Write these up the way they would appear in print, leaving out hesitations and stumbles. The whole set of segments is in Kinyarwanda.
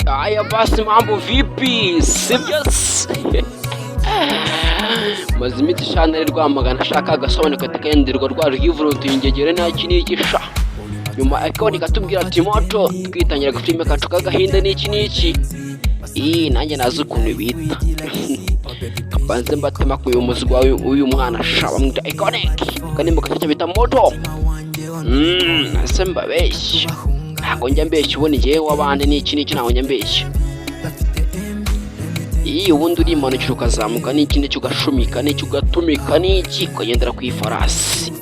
Haya basi, mambo vipi? Sibyo se? Maze iminsi shana ari Rwamagana ashaka agasobanuka katenderwa rwa rwivurutuye ingegere nta iki n'iki sha. Nyuma akaboneka atubwira ati moto twitangira agafilime kacu k'agahinda n'iki n'iki. Iyi nanjye nazi ukuntu bita. Mbanze mbatema ku uyu muzigo w'uyu mwana sha, bamwita Iconic. Kanimba gashyashya bita moto. Ese mbabeshya? Ntabwo njya mbeshya, ubundi njyewe w'abandi n'iki n'iki ntabwo njya mbeshya. Iyi ubundi urimanukira ukazamuka n'iki n'iki, ugashumika n'iki, ugatumika n'iki, ukagendera ku ifarasi.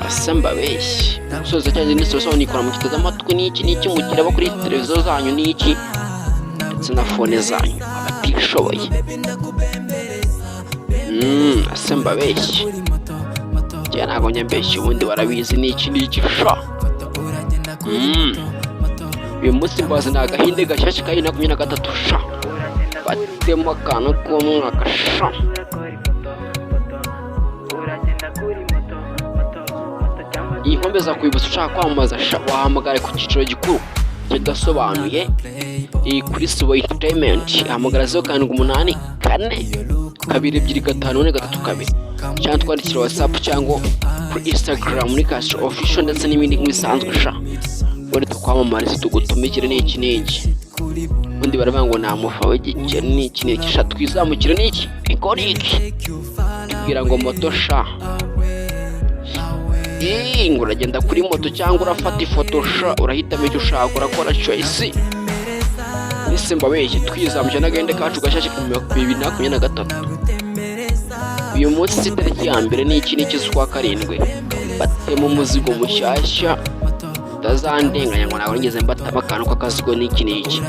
Ese mbabeshya? Gusoza cyangwa n'isoko nikora mu gitega amatwi n'iki n'iki, mukireba kuri televiziyo zanyu n'iki ndetse na phone zanyu abatishoboye. Ese mbabeshya? Njye ntabwo njya mbeshya, ubundi barabizi n'iki n'iki sha. Uyu munsi mbaza ni agahinde gashyashya ka 2023 sha. Batemo akantu k'umwaka sha. Iyi nkombe zakwibutsa, ushaka kwamamaza sha, wahamagara ku cyiciro gikuru kidasobanuye iyi kuri Sibo Entertainment, hamagara 0784 225 432 cyangwa twandikira WhatsApp cyangwa kuri Instagram muri Castro Official ndetse n'ibindi nk'ibisanzwe sha. Ubundi tukwamamarize, tugutumikire n'iki n'iki. Ubundi baravuga ngo nta mufa w'igikeri n'iki n'iki sha. Twizamukire n'iki Iconic tubwira ngo moto sha. Ii, ngo uragenda kuri moto cyangwa urafata ifoto sha, urahitamo icyo ushaka, urakora choice. Ese mbabeshye? Twizamukire n'agahinde kacu gashyashya 2023. Uyu munsi tariki ya mbere n'iki n'iki z'ukwa karindwi, batema umuzigo mushyashya, utazandenganya ngo ntabwo nigeze mbatama akantu k'akazigo n'iki n'iki.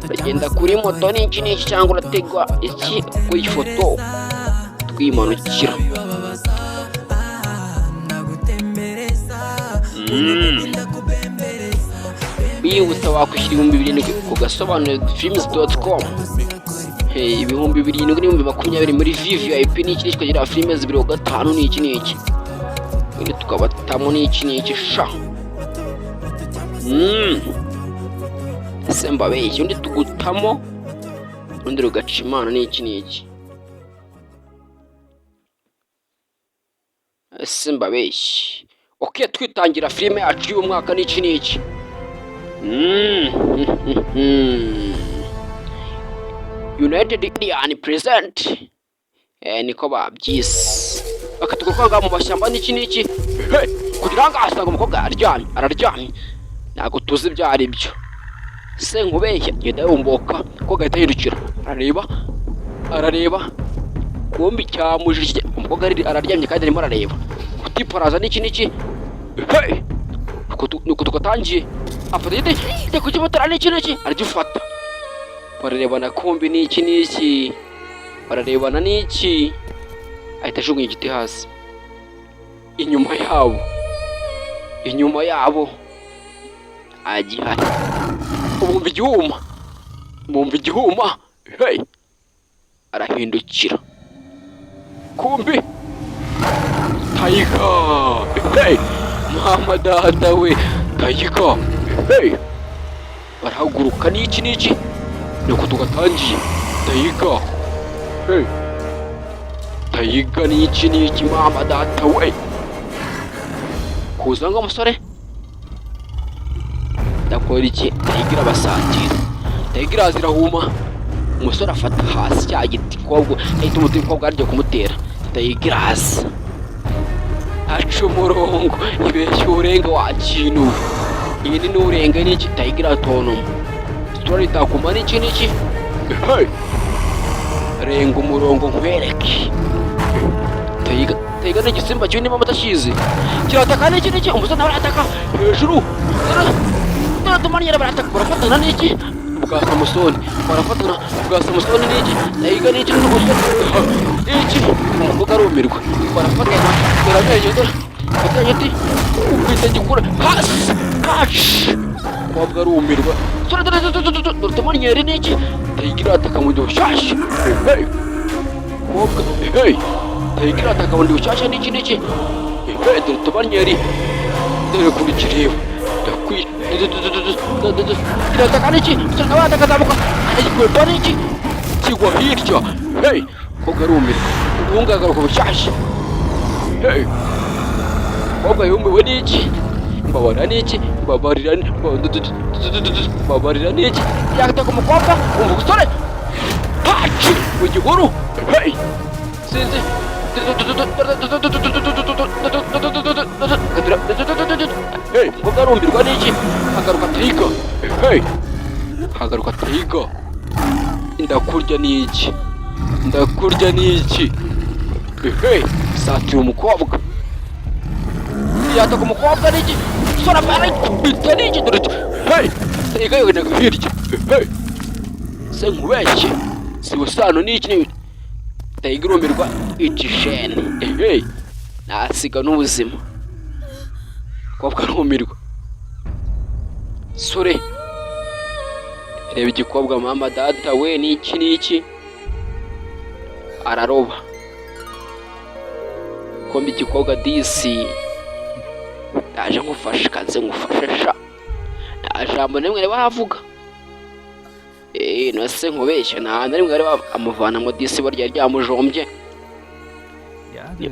Uragenda kuri moto n'iki n'iki cyangwa urategwa iki ku ifoto? Twimanukira. Biyibutsa, wakwishyura 7000 ku gasobanuye films.com, 7000 n'20,000 muri VVIP n'iki n'iki, tukagira filime zibiri ku gatanu n'iki n'iki, ubundi tukabatamo n'iki n'iki sha. Ese mbabeshye? Undi tugutamo urundi rugaca imana n'iki n'iki. Ese mbabeshye? Ok, twitangira filime yacu y'umwaka n'iki n'iki. United Indian Present, niko babyise. Bakatuguka mu mashyamba n'iki n'iki. Hey, kugira ngo asanga umukobwa aryamye, araryamye, ntabwo tuzi ibyo ari byo. Se nkubeshye? Genda yumboka ko gahita yirukira, arareba, arareba, kumbi cyamujije. Umukobwa araryamye kandi arimo arareba. Utipe araza n'iki n'iki. Hey! Nuko tugatangiye, afata igiti, ajya kukimutera n'iki n'iki, aragifata, bararebana, kumbi n'iki n'iki, bararebana n'iki, ahita ajugunya igiti hasi. Inyuma yabo, inyuma yabo agihari, bumva igihuma, bumva igihuma. Hey! Arahindukira, kumbi tiger. Hey! Mama dada we, tiger. Hey! Barahaguruka n'iki n'iki, nuko tugatangiye. Tiger. Hey! Tiger n'iki n'iki, mama data we, kuza ngo umusore ndakora iki? Tiger irabasatira, tiger iraza irahuma, umusore afata hasi cya giti kobwa, ahita umuti mukobwa agiye kumutera. Tiger iraza, aca umurongo, ibeshya urenga wa kintu, iyi ni n'urenga n'iki. Tiger iratontoma, turaritakuma n'iki n'iki. Hey! Renga umurongo nkwereke. Tiger, tiger ni igisimba kibi, niba mutakizi, kirataka n'iki n'iki. Umusore nawe arataka hejuru, dore tumanyera, barataka, barafatana n'iki bwa Samusoni, barafatana bwa Samusoni n'iki, tiger n'iki n'umusore n'iki. Umukobwa arumirwa, barafatana, dore amenyo, dore fatanya ati ukubita gikura hasi kaci, umukobwa arumirwa. Dore, dore, dore, dore, dore tumanyeri n'iki. Tiger irataka mu gihe bushyashya. Hey! Umukobwa, hey! Tiger irataka bundi bushyashya n'iki n'iki. Hey, dore tumanyeri, dore ukuntu kireba. Ndakwica. Irataka n'iki? Umusore nawe atakazamuka, aragikwepa n'iki? Kigwa hirya. Hey, umukobwa arumirwa. Umuhungu agaruka bushyashya. Hey, umukobwa yumiwe n'iki? Mbabarira n'iki? Mbabarira, mbabarira n'iki? Yataka umukobwa. Umva umusore paci mu gihuru. Hey, sinzi. Hey, umukobwa arumirwa n'iki? Hagaruka tiger. Hey, hagaruka tiger. Ndakurya n'iki? Ndakurya n'iki? Hey, satira umukobwa, yataka umukobwa n'iki? Sora arayikubita n'iki? Dore. Hey, tiger yogenaga hirya. Hey, se nkubeshye, si busano n'iki? Tiger irumirwa igishene. Hey, nasiga n'ubuzima. Umukobwa arumirwa. Sore, reba igikobwa. Mama, data we, n'iki n'iki? Araroba komba igikobwa. Disi, ndaje ngufashe, kanze ngufashe sha. Nta jambo na rimwe bari bavuga. Eee, nose nkubeshya, nta na rimwe bari amuvanamo. Disi barya ryamujombye. யாரு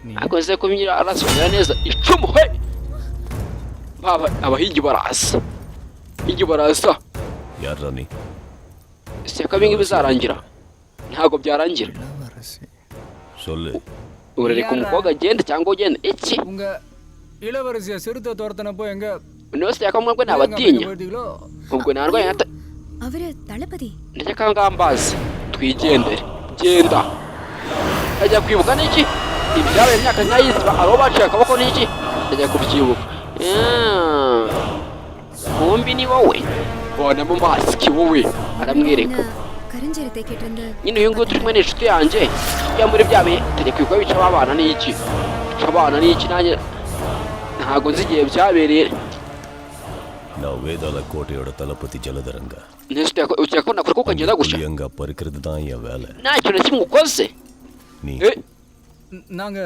நீ? Ariko se ko arasobanura neza icumu. He, baba abahigi baraza, higi baraza. யார் நீ? Seka ibingibi bizarangira? Ntabwo byarangira. இளவரசி. சொல்லு. Urareka umukobwa agende cyangwa ugende iki? உங்க இளவரசிய சிறுத்தை துரத்தினப்போ எங்க Nose yakamwe nabatinya. போயிட்டீங்களோ? Ubwo narwaye nka அவரு தளபதி. Ndajya kangambazi, twigendere. Genda. Ajya kwibuka n'iki? Ibyabaye imyaka nk'ayizba abo baciye akaboko n'iki? Ajya kubyibuka. Kumbi ni wowe bonamo masiki, wowe aramwereka. நான் கருஞ்சீரத்தை கேட்டிருந்து. Nyine uyu nguyu turi kumwe ni inshuti yanjye ya muri bya bihe. Tegeka kwibuka bica abana n'iki, bica abana n'iki. Nanjye ntabwo nzi igihe byabereye. நான் வேதாள கோட்டையோட தளபதி ஜலதரங்க. Ntese ukeka ko nakora ko ukagenda gutya? அங்க பறிக்கிறது தான் என் வேலை. Nta kintu na kimwe ukoze. நீ? Eh, நாங்க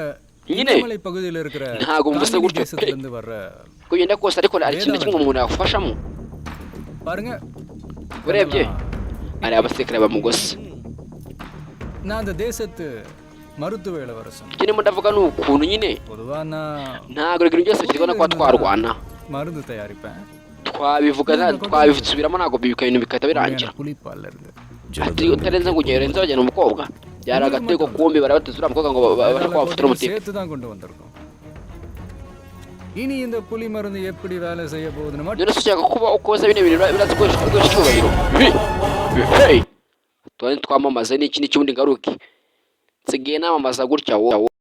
இங்கே. இமயமலை பகுதியில இருக்கிற ntabwo mvuze Kangini gutyo pe. தேசத்துல இருந்து வர்ற. Kugenda kose, ariko hari ikintu na kimwe umuntu yagufashamo? பாருங்க. Urebye hari abasirikare bamugose. நான் அந்த தேசத்து மருத்துவ இளவரசன். Icyo ndimo ndavuga ni ukuntu nyine பொதுவா நான் ntabwo ibintu byose biterwa no kuba twarwana. மருந்து தயாரிப்பேன். Twabivuga, twabisubiramo, ntabwo ibintu bigahita birangira. உண்மையான புலிப்பால்ல இருந்து. Ati utarenze ngo ugende urenze wajyana umukobwa, byari agatego. Kumbi barabateze uriya mukobwa ngo babashe kuba bafatira umutekano. சேர்த்து தான் கொண்டு வந்திருக்கோம். இனி இந்த புலி மருந்து எப்படி வேலை செய்ய போகுதுன்னு மட்டும் None se ushaka kuba ukoza bino bintu biraza guhesha icyubahiro? Hey, twamamaze n'iki n'iki, ubundi ngaruke nsigaye namamaza gutya wowe.